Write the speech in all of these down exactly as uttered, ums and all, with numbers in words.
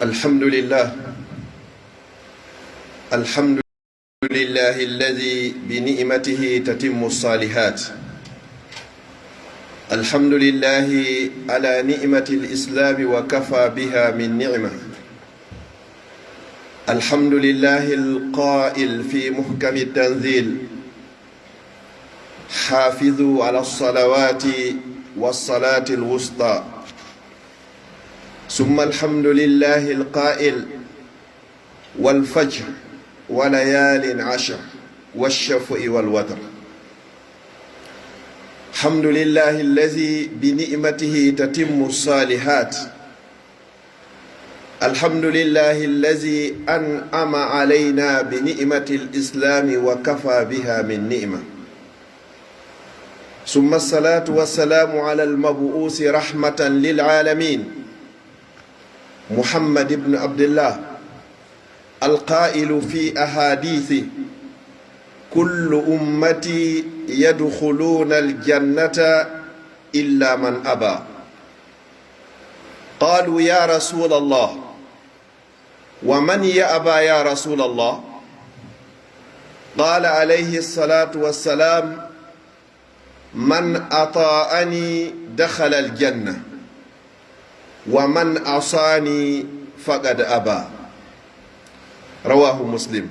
الحمد لله. الحمد لله الذي بنعمته تتم الصالحات. الحمد لله على نعمة الإسلام وكفى بها من نعمة. الحمد لله القائل في محكم التنزيل: حافظوا على الصلوات والصلاة الوسطى. ثم الحمد لله القائل: والفجر وليال عشر والشفع والوتر. الحمد لله الذي بنعمته تتم الصالحات. الحمد لله الذي أنعم علينا بنعمة الإسلام وكفى بها من نعمة. ثم الصلاة والسلام على المبعوث رحمة للعالمين محمد بن عبد الله القائل في أحاديثه: كل أمتي يدخلون الجنة إلا من أبى. قالوا: يا رسول الله، ومن يأبى يا رسول الله؟ قال عليه الصلاة والسلام: من أطاعني دخل الجنة، ومن عصاني فقد أبى. رواه مسلم.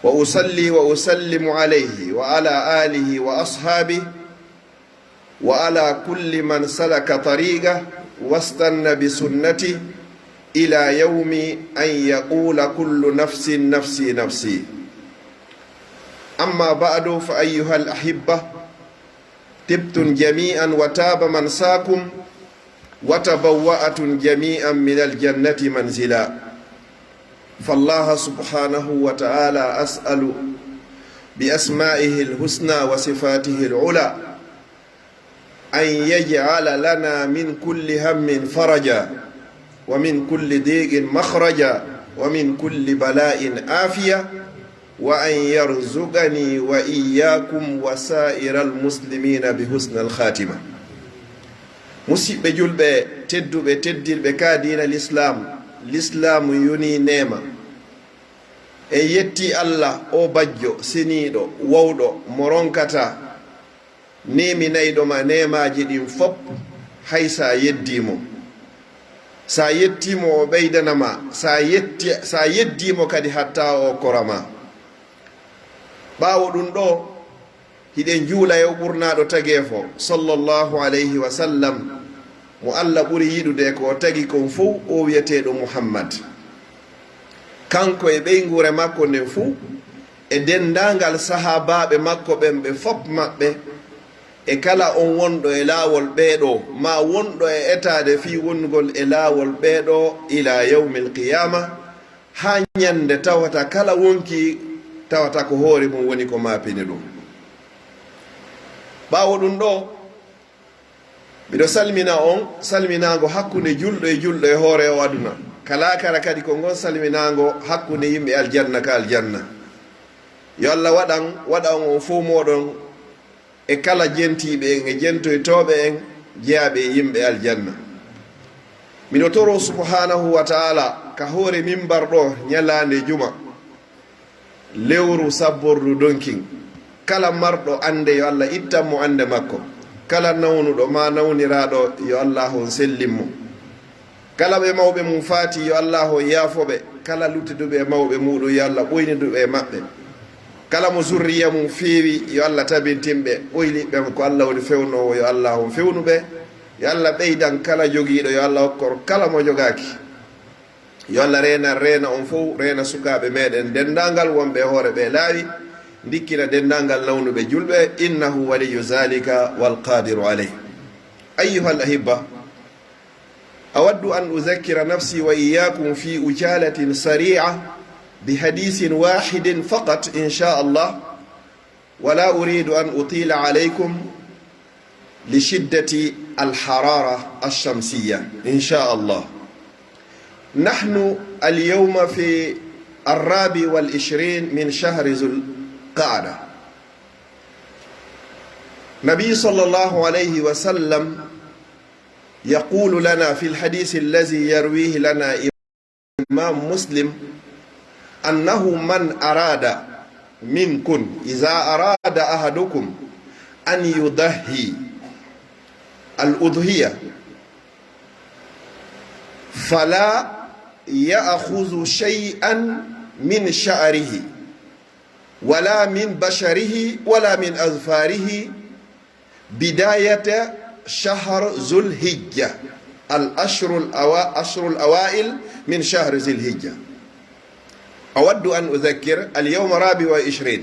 وأصلي وأسلم عليه وعلى آله وأصحابه وعلى كل من سلك طريقه واستن بسنته إلى يوم أن يقول كل نفس نفسي نفسي. أما بعد، فأيها الأحبة، طبتم جميعا وطاب ممشاكم وتبوأتم جميعا من الجنة منزلا. فالله سبحانه وتعالى أسأل بأسمائه الحسنى وصفاته العلى أن يجعل لنا من كل هم فرجا، ومن كل ضيق مخرجا، ومن كل بلاء عافية، وأن يرزقني وإياكم وسائر المسلمين بحسن الخاتمة. Musiɓɓe julɓe tedduɓe, teddirɓe ka diina Lislaam, Lislaamu yonii neema. En yettii Alla, o Bajjo, seniiɗo, wawɗo, mo ronkataa, neeminayɗo ma neemaaji ɗin fof, hay sa yeddii mo. Sa yettii mo, o ɓeydana ma, sa yetti-, sa yeddii mo kadi, hatta o okkora ma. Ɓaawo ɗun ɗoo, hiɗen juula e o ɓurnaaɗo tageefo, sallallahu alayhi wa sallam, mo Alla ɓuri yiɗude e ko o tagi kon fow, o wi'eteeɗo Muhammad. Kanko e ɓeynguure makko nden fow, e denndaangal sahaabaaɓe makko ɓen ɓe fof maɓɓe, e kala on wonɗo e laawol ɓee ɗoo, maa wonɗo e etaade fii wonugol e laawol ɓee ɗoo ilaa yawmil qiyaama, haa ñannde tawata kala wonkii tawata ko hoore mun woni ko maapini ɗum. Ɓaawo ɗum ɗoo, miɗo salmina on salminaango hakkunde julɗo e julɗo e hoore o aduna. Ka laakara kadi ko ngon salminaango hakkunde yimɓe aljanna ka aljanna. Yo Alla waɗan, waɗa on, on fow mooɗon e kala jentiiɓe en e jentoytooɓe en jeyaaɓe e yimɓe aljanna. Miɗo toroo subhaanahu wa ta'aala ka hoore mimbar ɗoo ñalaande juma, lewru sabbordu donkin. Kala marɗo annde, yo Alla ittan mo annde makko. Kala nawnuɗo maa nawniraaɗo, yo Allaahu on sellin mo. Kala ɓe mawɓe mum faati, yo Allaahu on yaafo ɓe. Kala luttuduɓe e mawɓe muuɗum, yo Alla ɓoynidu ɓe e maɓɓe. Kala mo zurriya mum feewi, yo Alla tabintin ɓe. Ɓoyliiɓe ɓen ko Alla woni fewnoowo, yo Allaahu on fewnu ɓe. Yo Alla ɓeydan kala jogiiɗo, yo Alla okkor kala mo jogaaki. Yo Alla reena, reena on fow, reena sukaaɓe meɗen denndaangal wonɓe e hoore ɓee laawi, ndikkina denndaangal nawnuɓe julɓe, innahu waliyyu zaalika wal qaadiru alayh. Ayyuhal ahibba, أود أن أذكر نفسي وإياكم في عجالة سريعة بحديث واحد فقط إن شاء الله، ولا أريد أن أطيل عليكم لشدة الحرارة الشمسية إن شاء الله. نحن اليوم في الرابع والعشرين من شهر ذو القعدة. النبي صلى الله عليه وسلم يقول لنا في الحديث الذي يرويه لنا Imam Muslim, أنه من أراد منكم، إذا أراد أحدكم أن يضحي الأضحية، فلا يأخذ شيئا من شعره، ولا من بشره، ولا من أظفاره، بداية شهر ذو الحجة، الأشهر الأوا-، أشهر الأوائل من شهر ذي الحجة. أود أن أذكر، اليوم رابع وعشرين.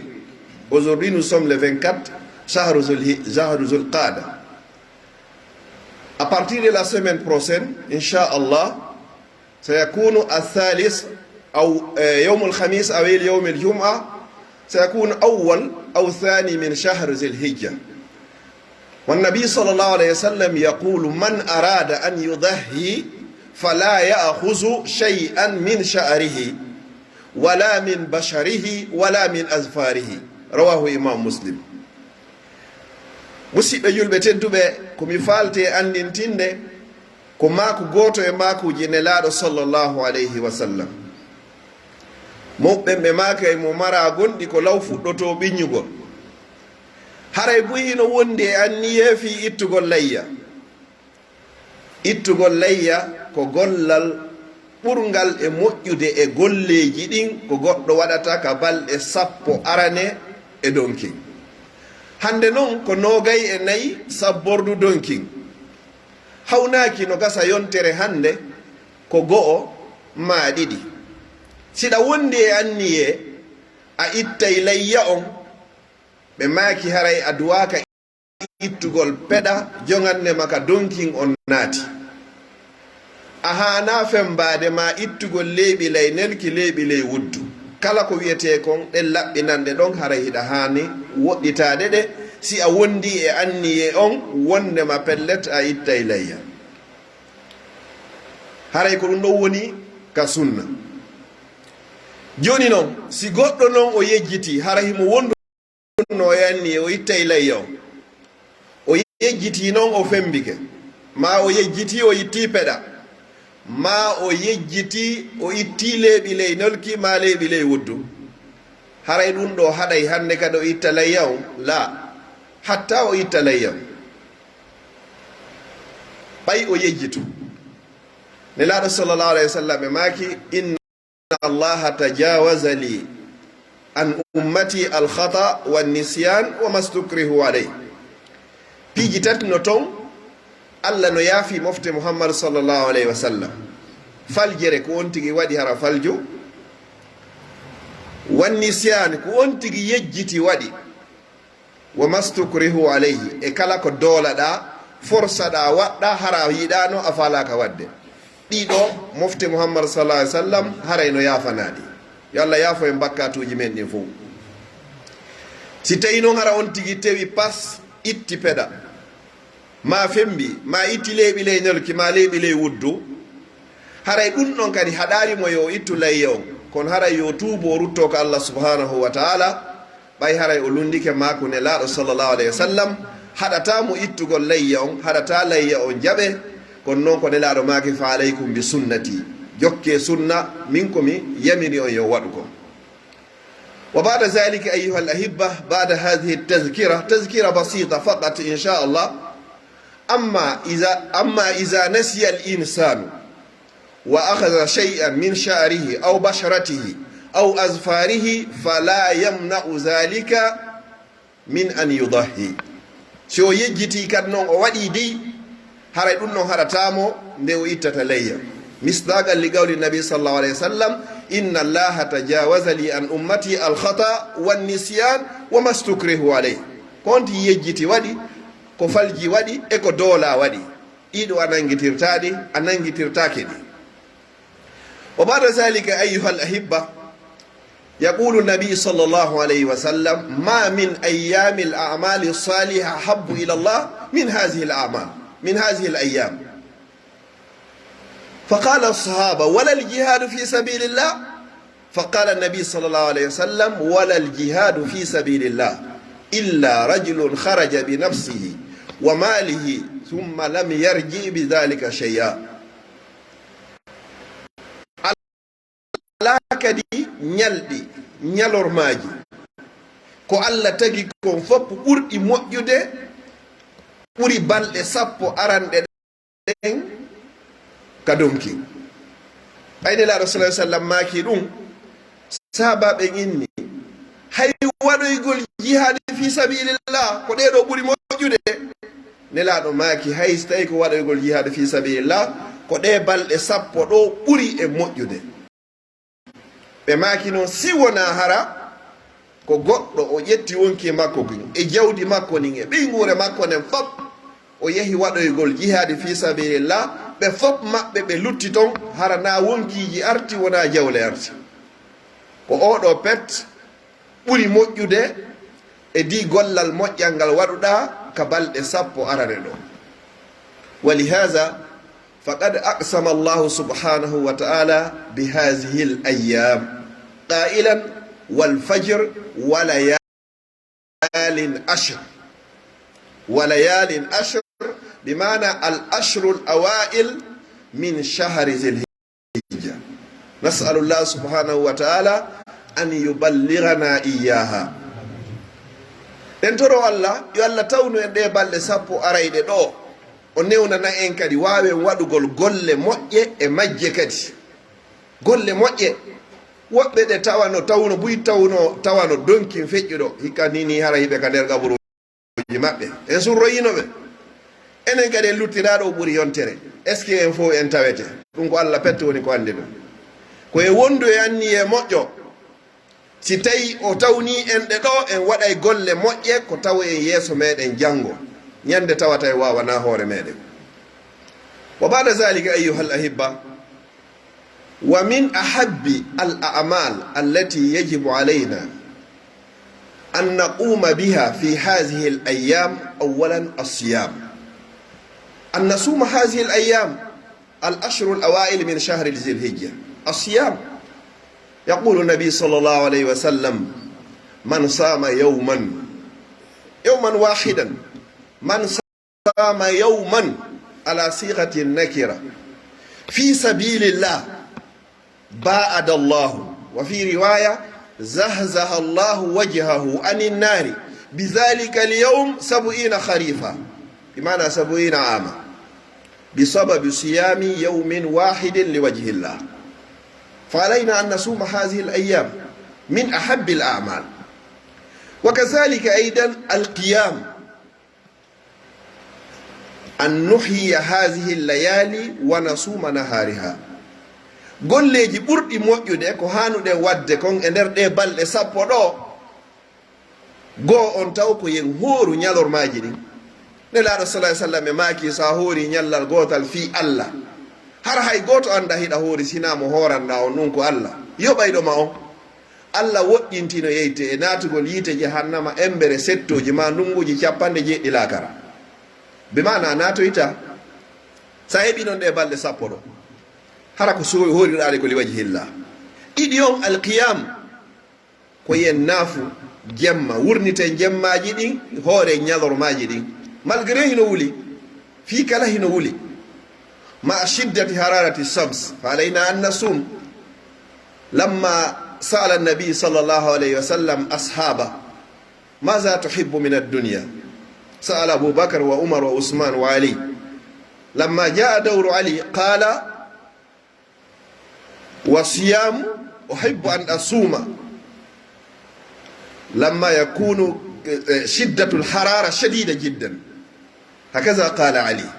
Aujourd'hui, nous sommes le vingt-quatre شهر ذو الح-، شهر ذو القعدة. À partir de la semaine prochaine, إن شاء الله، سيكون الثالث أو، آه، يوم الخميس أو يوم الجمعة، سيكون أول أو ثاني من شهر ذي الحجة. والنبي صلى الله عليه وسلم يقول: من أراد أن يضحي فلا يأخذ شيئا من شعره ولا من بشره ولا من أظفاره. رواه إمام مسلم. Musiɓɓe julɓe tedduɓe, ko mi faalti e anndintinde, ko maaku gooto e maakuuji Nelaaɗo sallallahu alayhi wa sallam. Mawɓe ɓen ɓe maaki, mo maraa gonɗi ko law fuɗɗotoo ɓiññugol. Haray buy hino wondi e anniyee fii ittugol layya. Ittugol layya ko gollal ɓurngal e moƴƴude e golleeji ɗin ko goɗɗo waɗata ka balɗe sappo arane e donkin. Hannde non ko noogay e nayi sabbordu donkin. Hawnaaki no gasa yontere hannde ko go'o maa ɗiɗi. Si ɗa wondi e anniyee a ittay layya on, ɓe maaki haray a duwaaka ittugol peɗa jongannde ma ka donkin on naati. A haanaa fembaade maa ittugol leeɓi ley nelki, leeɓi ley wuddu. Kala ko wi'etee kon, ɗen laɓɓinanɗe ɗon, haray hiɗa haani woɗɗitaade ɗe, si a wondii e anniyee on, wonndema pellet a ittay layya. Haray ko ɗum ɗon woni ka sunna. Jooni non, si goɗɗo non o yejjitii, hara himo wondu no o yanni, o ittay layya on. O yejjitii non, o fembike. Maa o yejjitii, o ittii peɗa. Maa o yejjitii, o ittii leeɓi ley nolki, maa leeɓi ley wuddu. Haray ɗum ɗoo haɗay hannde kadi o itta layya on? Laa. Hatta o itta layya on. Ɓay o yejjitu. Nelaaɗo sallallahu alayhi wa sallam e maaki, إن الله تجاوز لي عن أمتي الخطأ والنسيان وما استكرهوا عليه. Piiji tati no ton, Alla no yaafi mofte Muhammadu sallallahu alayhi wa sallam. Faljere ko on tigi waɗi hara faljo, wan nisyan ko on tigi yejjiti waɗi. Wa mastukrihu alayhi, e kala ko doolaɗaa, forsaɗaa, waɗɗaa, hara yiɗaano, a faalaaka waɗde. Ɗii ɗoo, mofte Muhammad sallallahu alaihi wasallam, haray no yaafanaaɗi. Yo Allah yaafo en bakkaatuuji men ɗin fow. Si tawii non hara on tigi tewi pas, itti peɗa, maa fembi, maa itti leeɓi ley nelki, maa leeɓi ley wuddu, haray ɗun ɗon kadi haɗaali mo yo o ittu layya on, kono haray yo o tuubu, o ruttoo ka Allah subhanahu wa ta'ala, ɓay haray o lunndike maaku Nelaaɗo sallallahu alayhi wa sallam, haɗataa mo ittugol layya on, haɗataa layya on jaɓe, kono non ko Nelaaɗo maaki, "Fa alaykum bi sunnati, jokkee sunna, min ko mi yamiri on yo waɗu kon." وبعد ذلك أيها الأحبة، بعد هذه التذكرة، تذكرة بسيطة فقط إن شاء الله، أما إذا، أما إذا نسي الإنسان وأخذ شيئا من شعره أو بشرته أو أظفاره فلا يمنع ذلك من أن يضحي. Si o yejjitii kadi non, o waɗii dey, haray ɗun non haɗataa mo nde o ittata layya. مصداقا لقول النبي صلى الله عليه وسلم، "إن الله تجاوز لي عن أمتي الخطأ والنسيان وما استكرهوا عليه." Ko on tigi yejjiti waɗi, ko falji waɗi, e ko doolaa waɗi. Ɗii ɗoo a nanngitirtaa ɗi, a nanngitirtaake ɗi. وبعد ذلك أيها الأحبة، يقول النبي صلى الله عليه وسلم، "ما من أيام الأعمال الصالحة أحب إلى الله من هذه الأعمال، من هذه الأيام." فقال الصحابة، "ولا الجهاد في سبيل الله؟" فقال النبي صلى الله عليه وسلم، "ولا الجهاد في سبيل الله إلا رجل خرج بنفسه وماله ثم لم يرجع بذلك شيئا." kadi ñalɗi, ñalormaaji. Ko Alla tagi kon fof ɓurɗi moƴƴude, ɓuri balɗe sappo aranɗe ɗen ka donki. Ɓay Nelaaɗo, sallallahu alaihi wasallam, maaki ɗum, sahaabaaɓe inni, "Hay waɗoygol jihaadi fii sabilillah, ko ɗee ɗoo ɓuri moƴƴude?" Nelaaɗo maaki, "Hay si tawii ko waɗoygol jihaadi fii sabilillah, ko ɗee balɗe sappo ɗoo ɓuri e moƴƴude." Ɓe maaki non, si wonaa hara ko goɗɗo o ƴetti wonki makko kin, e jawdi makko ndin, e ɓeynguure makko nden fop, o yehi waɗoygol jihaadi fii sabilillah, ɓe fop maɓɓe ɓe lutti ton, hara naa wonkiiji arti, wonaa jawle arti. Ko oo ɗoo pet ɓuri moƴƴude e dii gollal moƴƴal ngal waɗuɗaa ka balɗe sappo arane ɗoo. ولهذا فقد أقسم الله سبحانه وتعالى بهذه الأيام قائلا: "والفجر وليال عشر". وليال عشر بمعنى العشر الأوائل من شهر ذي الحجة. نسأل الله سبحانه وتعالى أن يبلغنا إياها. En toro Alla, yo Alla tawnu en ɗee balɗe sappo arayɗe ɗoo. O newnana en kadi waawen waɗugol golle moƴƴe e majje kadi. Golle moƴƴe. Woɓɓe ɗe tawano, tawno buy tawno, tawano donkin feƴƴuɗo. Hikka ni, ni hara hiɓe ka nder gaburuuji maɓɓe. En surroyino ɓe. Enen kadi en luttinaa ɗo ɓuri yontere. Est-ce que en fof en tawete? Ɗum ko Alla pette woni ko anndi ɗum. Ko e wondu e anniye moƴƴo. Si tawii o tawnii en ɗe ɗoo, en waɗay golle moƴƴe ko tawoyen yeeso meɗen janngo, ñande tawata en waawanaa hoore meɗen. وبعد ذلك أيها الأحبة، ومن أحب الأعمال التي يجب علينا أن نقوم بها في هذه الأيام أولا الصيام. أن نصوم هذه الأيام العشر الأوائل من شهر ذي الحجة. الصيام. يقول النبي صلى الله عليه وسلم: "من صام يوما، يوما واحدا، من صام يوما على صيغة النكرة في سبيل الله، باعد الله"، وفي رواية: "زحزح الله وجهه عن النار بذلك اليوم سبعين خريفا"، بمعنى سبعين عاما، بسبب صيام يوم واحد لوجه الله. فعلينا أن نصوم هذه الأيام، من أحب الأعمال. وكذلك أيضا القيام، أن نحيي هذه الليالي ونصوم نهارها. Golleeji ɓurɗi moƴƴude ko haanuɗen waɗde kon e nder ɗee balɗe sappo ɗoo, goo on taw ko yen hooru ñalormaaji ɗin. Nelaaɗo, sallallahu alaihi wasallam, e maaki, so a hoori ñallal gootal fii Alla, hara hay gooto anndaa hiɗa hoori, sinaa mo hooranɗaa on, ɗun ko Alla yoɓayɗo ma on. Alla woɗɗintinoyte e naatugol yiite Jahannama embere settooji maa ndunguuji cappanɗe jeeɗiɗi laakara. Bi maana a naatoyta, sa heɓi non ɗee balɗe sappo ɗoo, hara ko so-, hooriraa ɗe ko liwajhillah. Ɗiɗi on, alqiyam, ko yen naafu jemma, wurniten jemmaaji ɗin, hooren ñalormaaji ɗin. Malgré hino wuli, fii kala hino wuli. مع شدة حرارة الشمس، فعلينا أن نصوم. لما سأل النبي صلى الله عليه وسلم أصحابه: "ماذا تحب من الدنيا؟" سأل أبو بكر وعمر وعثمان وعلي. لما جاء دور علي قال: "والصيام، أحب أن أصوم لما يكون، آه، شدة الحرارة شديدة جدا." هكذا قال علي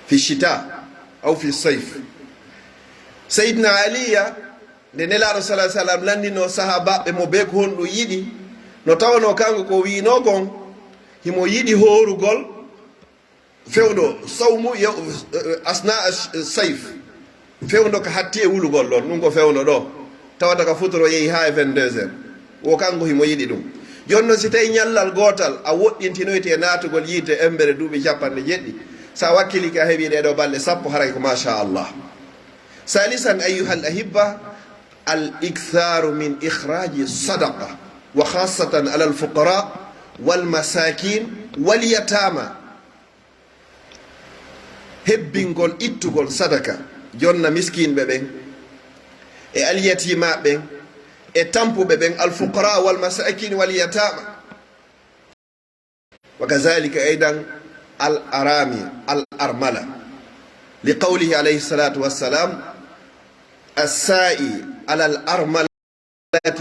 في الشتاء أو في الصيف. Sayyidina Aliya, nde Nelaaɗo, sallallahu alaihi wasallam, lanndinoo sahaabaaɓe mo ɓe ko honɗun yiɗi, no tawanoo kanko ko wi'inoo kon, himo yiɗi hoorugol fewndo sawmu yo-, asna as-, sayf. Fewndo ka hatti e wulugol ɗon, ɗun ko fewndo ɗoo. Tawata ka futuro yehi haa e vingt-deux heures. Wo kanko himo yiɗi ɗun. Jooni non, si tawii ñallal gootal a woɗɗintinoyte e naatugol yiite embere duuɓi cappanɗe jeeɗiɗi, sa wakkilike a heɓii ɗee ɗoo balɗe sappo, haray ko masha Allah. ثالثا أيها الأحبة، الإكثار من إخراج الصدقة، وخاصة على الفقراء والمساكين واليتامى. Hebbingol ittugol sadaka, jonna miskinɓe ɓen, e alyatimaaɓe ɓen, e tampuɓe ɓen, الفقراء والمساكين واليتامى. وكذلك أيضا الأرامي، الأرملة، لقوله عليه الصلاة والسلام: الساعي على الأرملة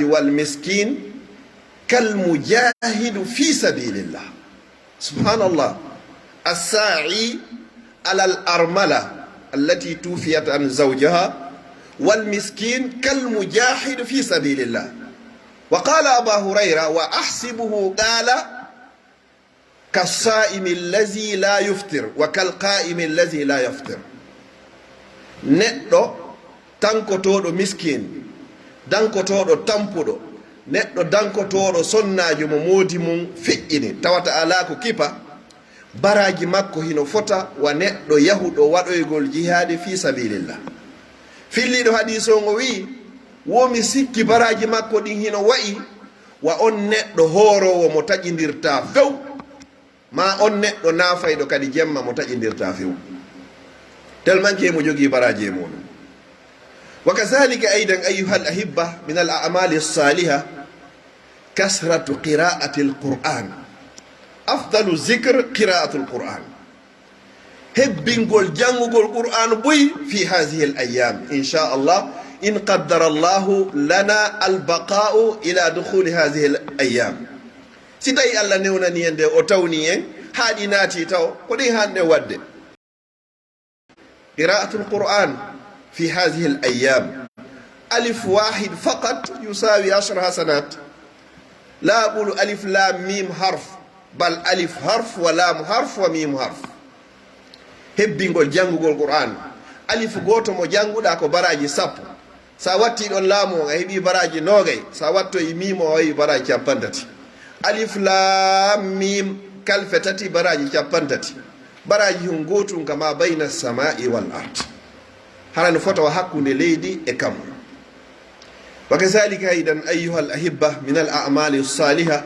والمسكين كالمجاهد في سبيل الله. سبحان الله. الساعي على الأرملة التي توفيت عن زوجها والمسكين كالمجاهد في سبيل الله. وقال أبا هريرة، وأحسبه قال: كالصائم الذي لا يفطر وكالقائم الذي لا يفطر. Neɗɗo dankotooɗo miskin, dankotooɗo tampuɗo, neɗɗo dankotooɗo sonnaajo mo moodi mun feƴƴini, tawata alaa ko kipa, baraaji makko hino fota wa neɗɗo yahuɗo waɗoygol jihaadi fii sabiilillah. Filliiɗo hadiis on o wi'i, wo mi sikki baraaji makko ɗin hino wa'i wa on neɗɗo hooroowo mo taƴindirtaa few, maa on neɗɗo naafayɗo kadi jemma mo taƴindirtaa few. Tellement que mo jogii baraaji e muuɗum. وكذلك أيضا أيها الأحبة من الأعمال الصالحة كثرة قراءة القرآن. أفضل الذكر قراءة القرآن. Hebbingol janngugol Qur'aanu buy في هذه الأيام. إن شاء الله، إن قدر الله لنا البقاء إلى دخول هذه الأيام. Si tawi Alla newnanii en nde, o tawnii en, haa ɗi naatii taw, ko ɗen haanɗen waɗde. قراءة القرآن في هذه الأيام. ألف واحد فقط يساوي عشر حسنات. لا أقول ألف لام ميم حرف، بل ألف حرف ولام حرف وميم حرف. Hebbingol janngugol Qur'aan. Alif gooto mo jannguɗaa ko baraaji sappo. Sa wattii ɗon laamu on, a heɓii baraaji noogay. Sa wattoyi miimo, a heɓii baraaji cappanɗe tati. Alif laam miim, kalfe tati, baraaji cappanɗe tati. Baraaji hun gootun كما بين السماء والأرض. Hara no fota wa hakkunde leydi e kammu. وكذلك أيضا أيها الأحبة من الأعمال الصالحة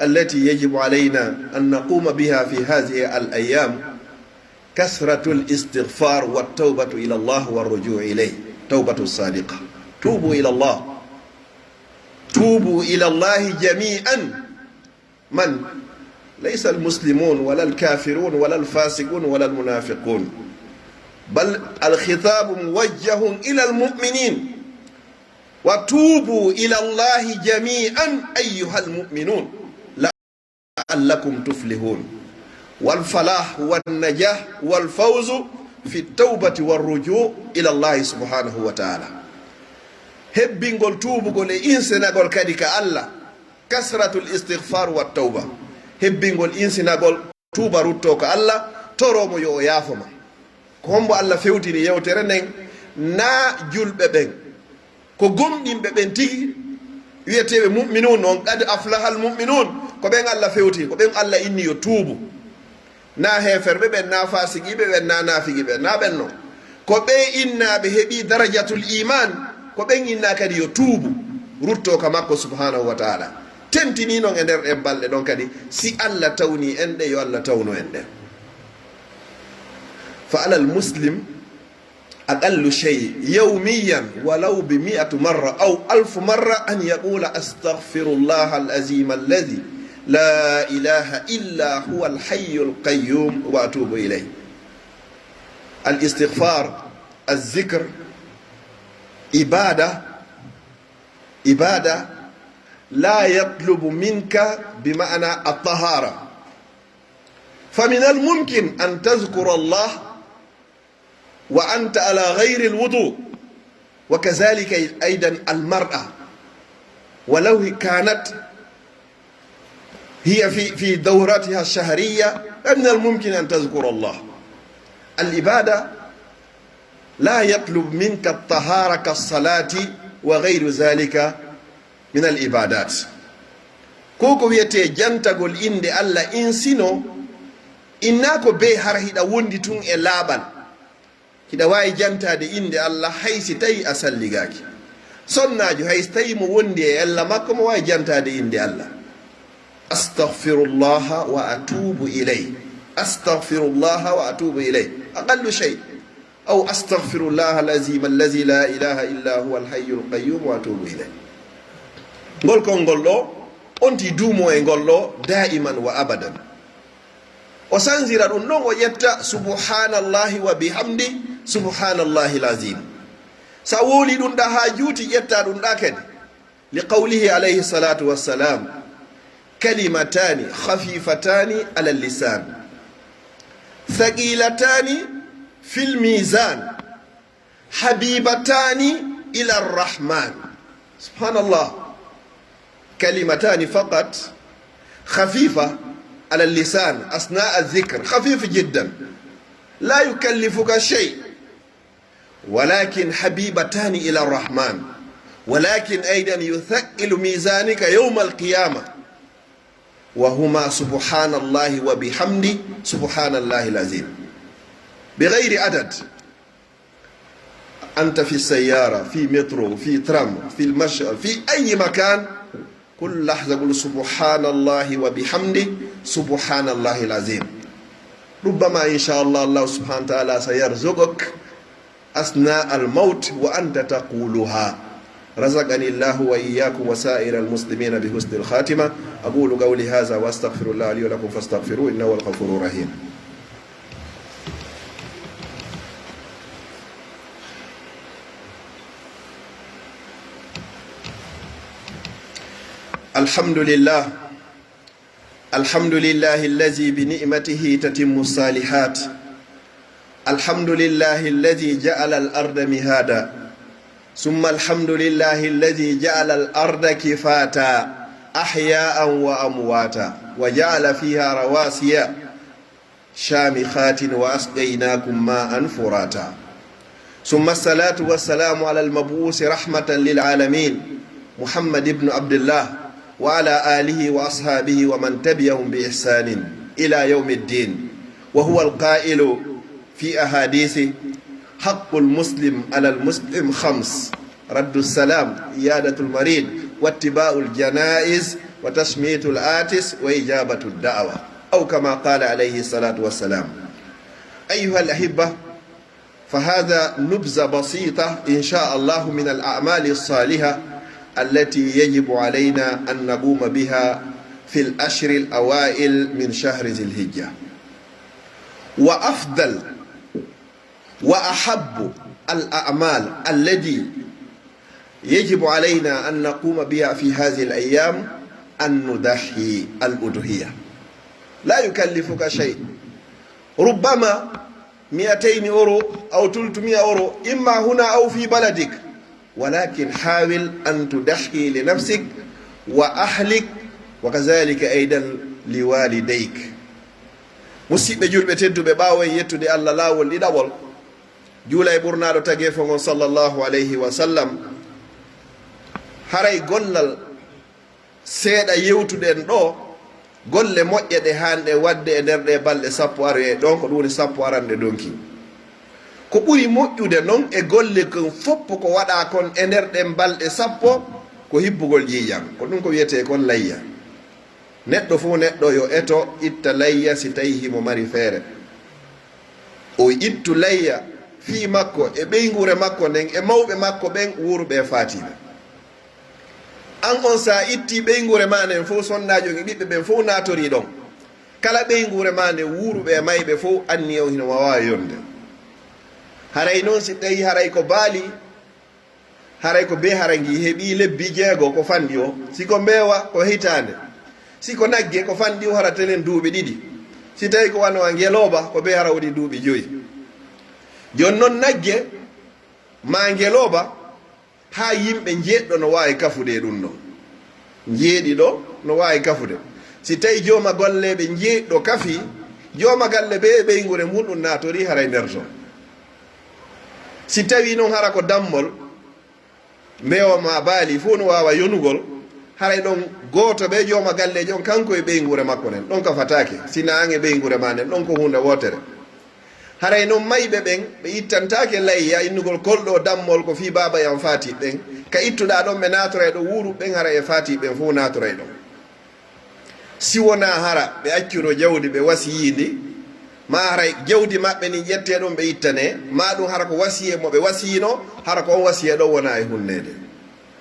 التي يجب علينا أن نقوم بها في هذه الأيام كثرة الاستغفار والتوبة إلى الله والرجوع إليه، توبة صادقة. توبوا إلى الله. توبوا إلى الله جميعا. من؟ ليس المسلمون ولا الكافرون ولا الفاسقون ولا المنافقون. بل الخطاب موجه إلى المؤمنين. وتوبوا إلى الله جميعا أيها المؤمنون. لعلكم تفلحون. والفلاح والنجاح والفوز في التوبة والرجوع إلى الله سبحانه وتعالى. Hebbingol tuubugol e insinagol kadi ka Alla, كثرة الاستغفار والتوبة. Hebbingol insinagol, tuuba, ruttoo ka Alla, toroo mo yo o yaafo ma. Ko hombo Alla fewtini yewtere nden, naa julɓe ɓen? Ko gomɗinɓe ɓen tigi, wi'eteeɓe mu'minuun on, قد أفلح المؤمنون, ko ɓen Alla fewti, ko ɓen Alla inni yo tuubu. Naa heeferɓe ɓen, naa faasiqiiɓe ɓen, naa naafiqiiɓe ɓen, naa ɓen non. Ko ɓe innaaɓe heɓi darajatul iimaan, ko ɓen innaa kadi yo tuubu, ruttoo ka makko subhaanahu wa ta'aalaa. Tentinii non e nder ɗen balɗe ɗon kadi, si Alla tawnii en ɗe, yo Alla tawnu en ɗe. فعلى المسلم أقل شيء يوميا ولو بمئة مرة أو ألف مرة أن يقول: أستغفر الله العظيم الذي لا إله إلا هو الحي القيوم وأتوب إليه. الاستغفار، الذكر، عبادة، عبادة لا يطلب منك بمعنى الطهارة. فمن الممكن أن تذكر الله وأنت على غير الوضوء، وكذلك أيضا المرأة ولو كانت هي في، في دورتها الشهرية، من الممكن أن تذكر الله. العبادة لا يطلب منك الطهارة كالصلاة وغير ذلك من العبادات. Ko ko wi'etee jantagol innde Alla, insino, innaa ko bee hara hiɗa wondi tun e laaɓal. Hiɗa waawi jantaade innde Alla hay si tawii a salligaaki. Sonnaajo hay si tawii mo wondi e ella makko, mo waawi jantaade innde Alla. أستغفر الله وأتوب إليه. أستغفر الله وأتوب إليه. أقل شيء. أو أستغفر الله العظيم الذي لا إله إلا هو الحي القيوم وأتوب إليه. Ngol konngol ɗoo, on ti duumo e ngol ɗoo daa'iman wa abadan. O sanzira ɗun ɗon, o ƴetta subhanallahi wa bihamdi, subhanallahil azim. Sa wowli ɗun ɗaa haa juuti, ƴetta ɗun ɗaa kadi. لقوله عليه الصلاة والسلام: كلمتان خفيفتان على اللسان ثقيلتان في الميزان حبيبتان إلى الرحمن. سبحان الله. كلمتان فقط خفيفة على اللسان أثناء الذكر، خفيف جدا، لا يكلفك شيء، ولكن حبيبتان إلى الرحمن، ولكن أيضا يثقل ميزانك يوم القيامة، وهما سبحان الله وبحمده سبحان الله العظيم بغير عدد. أنت في السيارة، في مترو، في ترام، في المشي، في أي مكان، كل لحظة قل: سبحان الله وبحمده، سبحان الله العظيم. ربما إن شاء الله، الله سبحانه وتعالى سيرزقك أثناء الموت وأنت تقولها. رزقني الله وإياكم وسائر المسلمين بحسن الخاتمة. أقول قولي هذا وأستغفر الله لي ولكم فاستغفروه إنه هو الغفور الرحيم. الحمد لله. الحمد لله الذي بنعمته تتم الصالحات. الحمد لله الذي جعل الأرض مهادا. ثم الحمد لله الذي جعل الأرض كفاتا أحياء وأمواتا وجعل فيها رواسي شامخات وأسقيناكم ماء فراتا. ثم الصلاة والسلام على المبعوث رحمة للعالمين محمد بن عبد الله وعلى آله وأصحابه ومن تبعهم بإحسان إلى يوم الدين، وهو القائل في أحاديثه: حق المسلم على المسلم خمس: رد السلام، عيادة المريض، واتباع الجنائز، وتشميت العاطس، وإجابة الدعوة، أو كما قال عليه الصلاة والسلام. أيها الأحبة، فهذا نبذة بسيطة إن شاء الله من الأعمال الصالحة التي يجب علينا أن نقوم بها في العشر الأوائل من شهر ذي الحجة. وأفضل وأحب الأعمال التي يجب علينا أن نقوم بها في هذه الأيام أن نضحي الأضحية. لا يكلفك شيء. ربما مائتين أورو أو ثلاثمائة أورو، إما هنا أو في بلدك، ولكن حاول أن تضحي لنفسك وأهلك وكذلك أيضا لوالديك. Musiɓɓe julɓe tedduɓe, ɓaawo en yettude Allah laawol ɗiɗaɓol, juula e ɓurnaaɗo tageefo ngon sallallahu alayhi wa sallam, haray gollal seeɗa yewtuɗen ɗoo, golle moƴƴe ɗe haanɗen waɗde e nder ɗee balɗe sappo aroyee ɗon, ko ɗun woni sappo aranɗe donki. Ko ɓuri moƴƴude non e golle kon fof ko waɗaa kon e nder ɗen balɗe sappo, ko hibbugol ƴiiƴan. Ko ɗun ko wi'etee kon layya. Neɗɗo fof neɗɗo yo eto itta layya si tawii himo mari feere. O ittu layya fii makko e ɓeynguure makko nden e mawɓe makko ɓen wuuruɓe e faatiiɓe. An on, si a ittii ɓeynguure maa nden fow, sonnaajo on e ɓiɓɓe ɓen fow naatorii ɗon. Kala ɓeynguure maa nden, wuuruɓe e mayɓe fow, anniya on hino waawa yonde. Haray non, si tawii haray ko baali, haray ko bee hara ngii heɓii lebbi jeego, ko fanɗi o. Si ko mbeewa, ko hitaande. Si ko nagge, ko fanɗi o, hara telen duuɓi ɗiɗi. Si tawii ko wano a ngelooba, ko bee hara waɗi duuɓi joyi. Jooni non, nagge maa ngelooba, haa yimɓe njeeɗiɗo no waawi kafude e ɗun ɗon. Njeeɗiɗo no waawi kafude. Si tawii jooma golleeɓe njeeɗiɗo kafii, jooma galle bee e ɓeynguure mun ɗun naatorii haray nder ton. Si tawii non hara ko dammol, mbeewa maa baali fow no waawa yonugol, haray ɗon gooto bee jooma galleejo on kanko e ɓeynguure makko nden, ɗon kafataake, si naa an e ɓeynguure maa nden, ɗon ko huunde wootere. Haray non mayɓe ɓen, ɓe ittantaake layya, innugol kolɗo dammol ko fii baaba e an faatiiɓe ɓen. Ka ittuɗaa ɗon, ɓe naatoray ɗon, wuuruɓe ɓen haray e faatiiɓe ɓen fow naatoray ɗon. Si wonaa hara ɓe accunoo jawdi, ɓe wasiyii ndi, Maa haray jawdi maɓɓe ndin ƴettee ɗon ɓe ittanee, maa ɗun hara ko wasiyee mo ɓe wasiyino, hara ko on wasiyee ɗon wonaa e hunneede.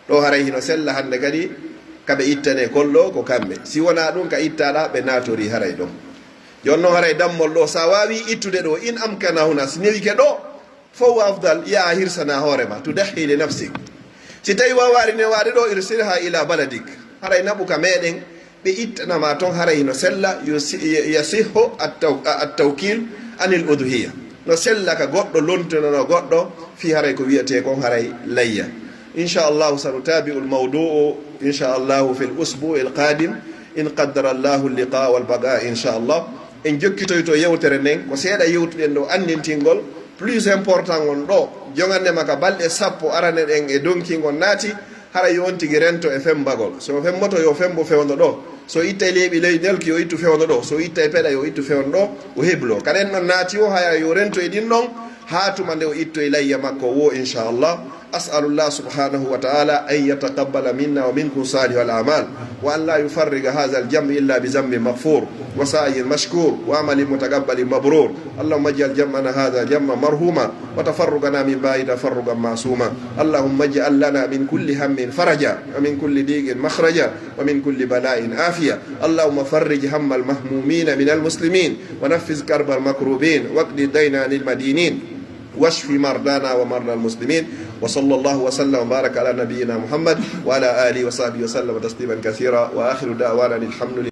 Ɗoo haray hino sella hannde kadi ka ɓe ittanee kon ɗoo ko kamɓe. Si wonaa ɗun ka ittaaɗaa ɓe naatorii haray ɗon. Jooni non haray dammol ɗoo, si a waawii ittude ɗoo, in amkana huna, si newike ɗoo, فهو أفضل, yo a hirsanaa hoore maa, تضحي لنفسك. Si tawii waawaali newaade ɗoo, أرسلها إلى بلدك. Haray naɓu ka meɗen, ɓe ittana ma ton, haray no sella, يصح التوكيل عن الأضحية. No sella ka goɗɗo lontinanoo goɗɗo fii haray ko wi'etee kon haray layya. إن شاء الله سنتابع الموضوع إن شاء الله في الأسبوع القادم إن قدر الله اللقاء والبقاء إن شاء الله. En jokkitoyto yewtere nden, ko seeɗa yewtuɗen ɗoo, anndintingol plus important on ɗoo, jongannde ma ka balɗe sappo arane ɗen e donkingol naati, hara yo on tigi rento e femmbagol. Si o femmboto, yo femmbo fewndo ɗoo. Si o ittay leeɓi ley nelki, yo ittu fewndo ɗoo. Si o ittay peɗa, yo ittu fewndo ɗoo, o hebloo. Ka ɗen ɗon naati woo, hara yo rento e ɗin ɗon, haa tuma nde o ittoy layya makko woo, إن شاء الله. أسأل الله سبحانه وتعالى أن يتقبل منا ومنكم صالح الأعمال، وأن لا يفرق هذا الجمع إلا بذنب مغفور وسعي مشكور وعمل متقبل مبرور. اللهم اجعل جمعنا هذا جمعا مرحوما وتفرقنا من بعده تفرقا معصوما. اللهم اجعل لنا من كل هم فرجا ومن كل ضيق مخرجا ومن كل بلاء عافية. اللهم فرج هم المهمومين من المسلمين ونفس كرب المكروبين واقض الدين عن المدينين. واشف مرضانا ومرضى المسلمين. وصلى الله وسلم وبارك على نبينا محمد وعلى آله وصحبه وسلم تسليما كثيرا. وآخر دعوانا أن الحمد